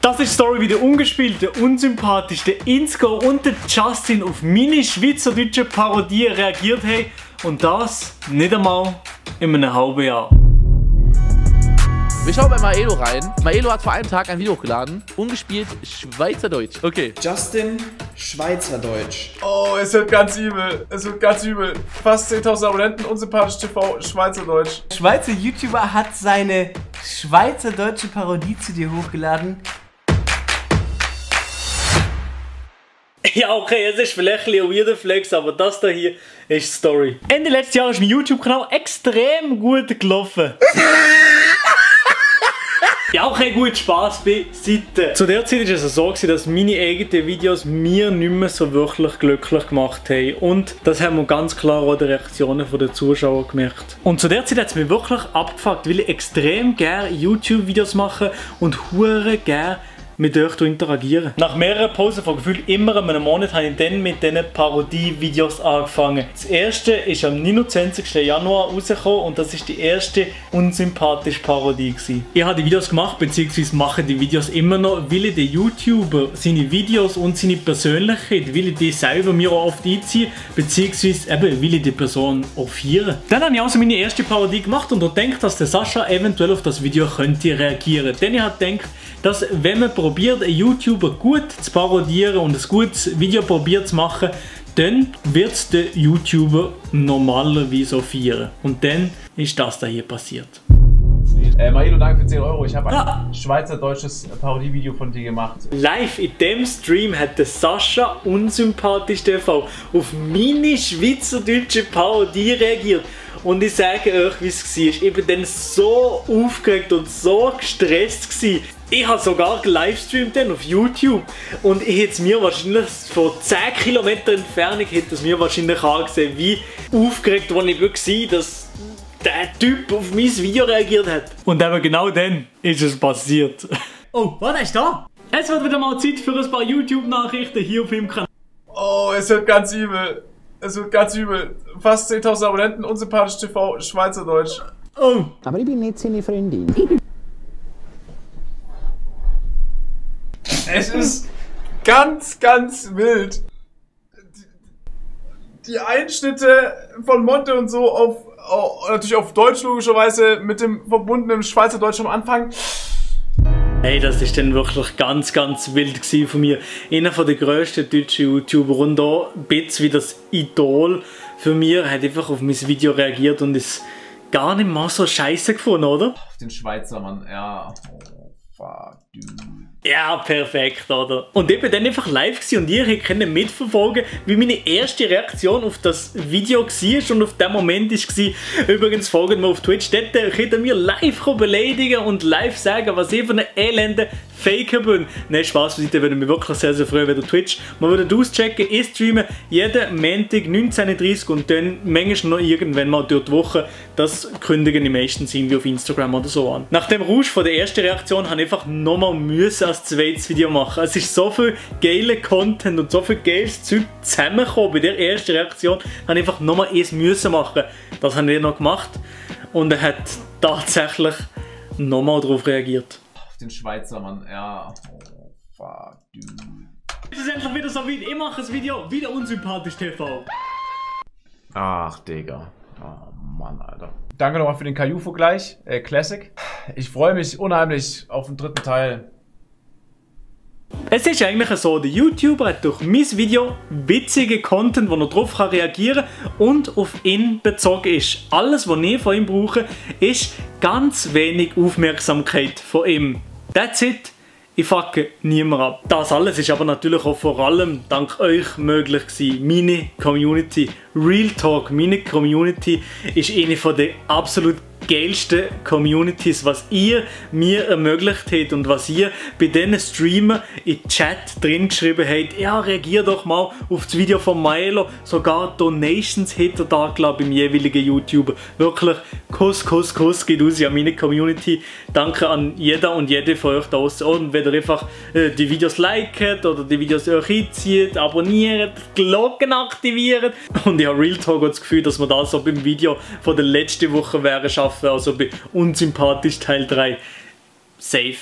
Das ist die Story, wie der ungespielte, unsympathischste Insco und der Justin auf meine schweizerdeutsche Parodie reagiert haben. Und das nicht einmal in einem halben Jahr. Wir schauen bei Maelo rein. Maelo hat vor einem Tag ein Video hochgeladen. Ungespielt Schweizerdeutsch. Okay. Justin Schweizerdeutsch. Oh, es wird ganz übel. Es wird ganz übel. Fast 10.000 Abonnenten, unsympathisch TV, Schweizerdeutsch. Schweizer YouTuber hat seine schweizerdeutsche Parodie zu dir hochgeladen. Ja, okay, es ist vielleicht ein weirder Flex, aber das da hier ist die Story. Ende letzten Jahres ist mein YouTube-Kanal extrem gut gelaufen. Ja, okay, gut, Spaß beiseite. Zu der Zeit war es so, dass meine eigenen Videos mir nicht mehr so wirklich glücklich gemacht haben. Und das haben wir ganz klar auch die Reaktionen der Zuschauer gemerkt. Und zu der Zeit hat es mich wirklich abgefuckt, weil ich extrem gerne YouTube-Videos mache und hure gerne mit euch interagieren. Nach mehreren Pausen von gefühlt immer einem Monat habe ich dann mit diesen Parodie-Videos angefangen. Das erste ist am 29. Januar rausgekommen und das ist die erste unsympathische Parodie gewesen. Ich habe die Videos gemacht, beziehungsweise mache die Videos immer noch, weil ich den YouTuber seine Videos und seine Persönlichkeit, weil ich die selber mir auch oft einziehe, beziehungsweise eben, weil ich die Person auch feiere. Dann habe ich also meine erste Parodie gemacht und gedacht, dass der Sascha eventuell auf das Video könnte reagieren. Denn ich habe gedacht, dass wenn man probiert, einen YouTuber gut zu parodieren und ein gutes Video probiert zu machen, dann wird es der YouTuber normalerweise auch feiern. Und dann ist das da hier passiert. Maelo, danke für 10 Euro. Ich habe ein schweizerdeutsches Parodievideo von dir gemacht. Live in dem Stream hat der Sascha Unsympathisch TV auf meine schweizerdeutsche Parodie reagiert. Und ich sage euch, wie es war. Ich war dann so aufgeregt und so gestresst gewesen. Ich habe sogar gelivestreamt auf YouTube und ich hätte es mir wahrscheinlich von 10 Kilometer Entfernung hätte es mir wahrscheinlich angesehen, wie aufgeregt ich war, dass der Typ auf mein Video reagiert hat. Und eben genau dann ist es passiert. Oh, was ist da? Es wird wieder mal Zeit für ein paar YouTube-Nachrichten hier auf meinem Kanal. Oh, es wird ganz übel. Es wird ganz übel. Fast 10.000 Abonnenten, unsympathisch TV, Schweizerdeutsch. Oh. Aber ich bin nicht seine Freundin. Es ist ganz, ganz wild. Die Einschnitte von Monte und so natürlich auf Deutsch logischerweise mit dem verbundenen Schweizerdeutsch am Anfang. Hey, das ist dann wirklich ganz, ganz wild gewesen von mir. Einer der grössten deutschen YouTuber und auch ein bisschen wie das Idol für mich hat einfach auf mein Video reagiert und ist gar nicht mal so scheiße gefunden, oder? Auf den Schweizer, Mann, ja. Oh, fuck, dude. Ja, perfekt, oder? Und ich bin dann einfach live gewesen und ihr könnt mitverfolgen, wie meine erste Reaktion auf das Video war und auf den Moment war. Übrigens folgt mir auf Twitch, dort könnt ihr mir live beleidigen und live sagen, was ich für eine elende Faker bin. Nein, Spaß beiseite, würde mich wirklich sehr, sehr freuen, wenn ihr Twitch mal würdet auschecken. Ich streame jeden Montag 19:30 Uhr und dann manchmal noch irgendwann mal durch die Woche. Das kündigen die meisten irgendwie auf Instagram oder so an. Nach dem Rausch von der ersten Reaktion habe ich einfach nochmal müssen als zweites Video machen. Es ist so viel geiler Content und so viel geiles Zeug zusammengekommen bei der ersten Reaktion. Habe ich einfach nochmal eins müssen machen. Das habe ich noch gemacht und er hat tatsächlich nochmal darauf reagiert. Auf den Schweizer, Mann, ja. Oh, fuck, dude. Es ist endlich wieder so weit. Ich mache das Video wieder unsympathisch TV. Ach, Digga. Oh, Mann, Alter. Danke nochmal für den Caillou-Vergleich. Classic. Ich freue mich unheimlich auf den dritten Teil. Es ist eigentlich so, der YouTuber hat durch mein Video witzige Content, wo er drauf reagieren kann und auf ihn bezogen ist. Alles, was ich von ihm brauche, ist ganz wenig Aufmerksamkeit von ihm. That's it. Ich fucke niemand ab. Das alles ist aber natürlich auch vor allem dank euch möglich gewesen. Meine Community. Real Talk. Meine Community ist eine von der absolut geilsten Communities, was ihr mir ermöglicht habt und was ihr bei diesen Streamer im Chat drin geschrieben habt. Ja, reagier doch mal auf das Video von Maelo. Sogar Donations hat er da gelassen beim jeweiligen YouTuber. Wirklich, Kuss, Kuss, Kuss geht aus an meine Community. Danke an jeder und jede von euch da draußen. Und wenn ihr einfach die Videos liket oder die Videos euch einzieht, abonniert, Glocken aktiviert. Und ich habe Real Talk das Gefühl, dass wir das so beim Video von der letzten Woche wären schaffen. Also bei Unsympathisch Teil 3. Safe.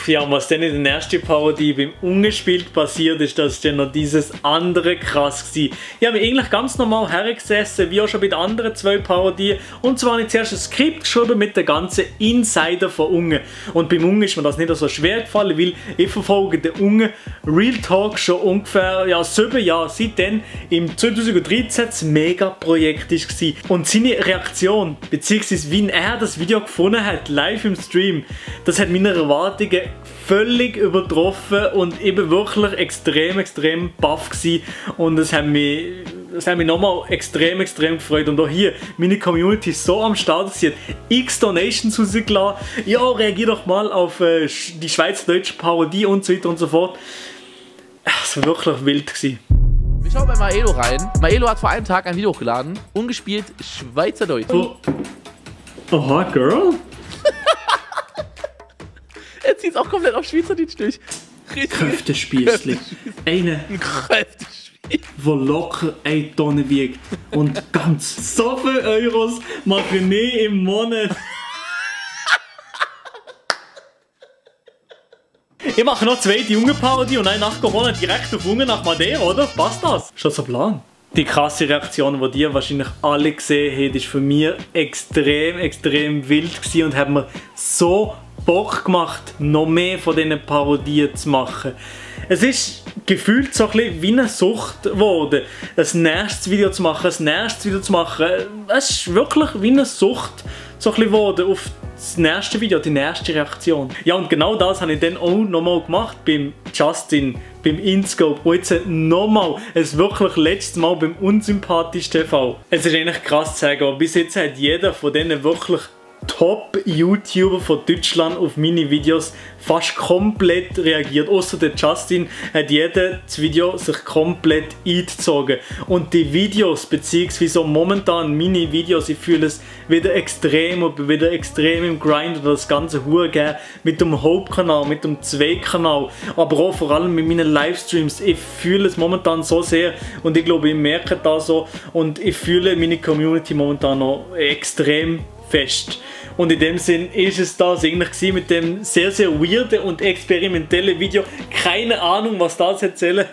Ja, und was dann in der ersten Parodie beim Ungespielt passiert ist, das ist dann noch dieses andere krass gewesen. Ich habe mich eigentlich ganz normal hergesessen, wie auch schon bei den anderen 2 Parodien. Und zwar habe ich zuerst ein Skript geschrieben mit den ganzen Insider von Unge. Und beim Unge ist mir das nicht so schwer gefallen, weil ich verfolge den Unge Real Talk schon ungefähr 7 Jahre. Seitdem im 2013 das Mega-Projekt war. Und seine Reaktion, beziehungsweise wie er das Video gefunden hat, live im Stream, das hat meine Erwartungen völlig übertroffen und eben wirklich extrem baff gewesen. Und das hat mich nochmal extrem gefreut. Und auch hier, meine Community ist so am Start, sie hat x Donations rausgelassen. Ja, reagier doch mal auf die schweizerdeutsche Parodie und so weiter und so fort. Es war wirklich wild gewesen. Wir schauen bei Maelo rein. Maelo hat vor einem Tag ein Video hochgeladen. Ungespielt Schweizerdeutsch. Oh. Oha, Girl? Er zieht es auch komplett auf Schweizerdeutsch durch. Kräftespiessli. Eine, Kräftespiel. wo locker 1 Tonne wiegt. Und ganz so viele Euros mache ich nie im Monat. Ich mache noch 2 junge Parodie und dann nach Corona direkt auf Unge nach Madeira, oder? Passt das? Ist das so ein Plan? Die krasse Reaktion, die ihr wahrscheinlich alle gesehen habt, ist für mich extrem wild gewesen und hat mir so Bock gemacht, noch mehr von diesen Parodien zu machen. Es ist gefühlt so ein bisschen wie eine Sucht geworden, ein nächstes Video zu machen, Es ist wirklich wie eine Sucht so ein bisschen geworden auf das nächste Video, die nächste Reaktion. Ja, und genau das habe ich dann auch nochmal gemacht beim Justin, beim InScope und jetzt nochmal, es wirklich letztes Mal beim Unsympathisch TV. Es ist eigentlich krass zu sagen, aber bis jetzt hat jeder von denen wirklich Top-YouTuber von Deutschland auf meine Videos fast komplett reagiert. Außer der Justin hat jedes Video sich komplett eingezogen. Und die Videos, beziehungsweise momentan meine Videos, ich fühle es wieder extrem im Grind oder das ganze Huren mit dem Hauptkanal, mit dem Zweitkanal, aber auch vor allem mit meinen Livestreams. Ich fühle es momentan so sehr und ich glaube, ich merke das so und ich fühle meine Community momentan noch extrem fest. Und in dem Sinn ist es das eigentlich mit dem sehr weirden und experimentellen Video. Keine Ahnung, was das erzählen.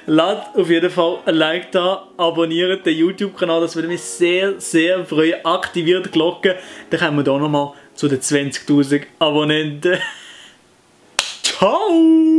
Lasst auf jeden Fall ein Like da, abonniert den YouTube-Kanal, das würde mich sehr freuen. Aktiviert die Glocke, dann kommen wir hier nochmal zu den 20.000 Abonnenten. Ciao!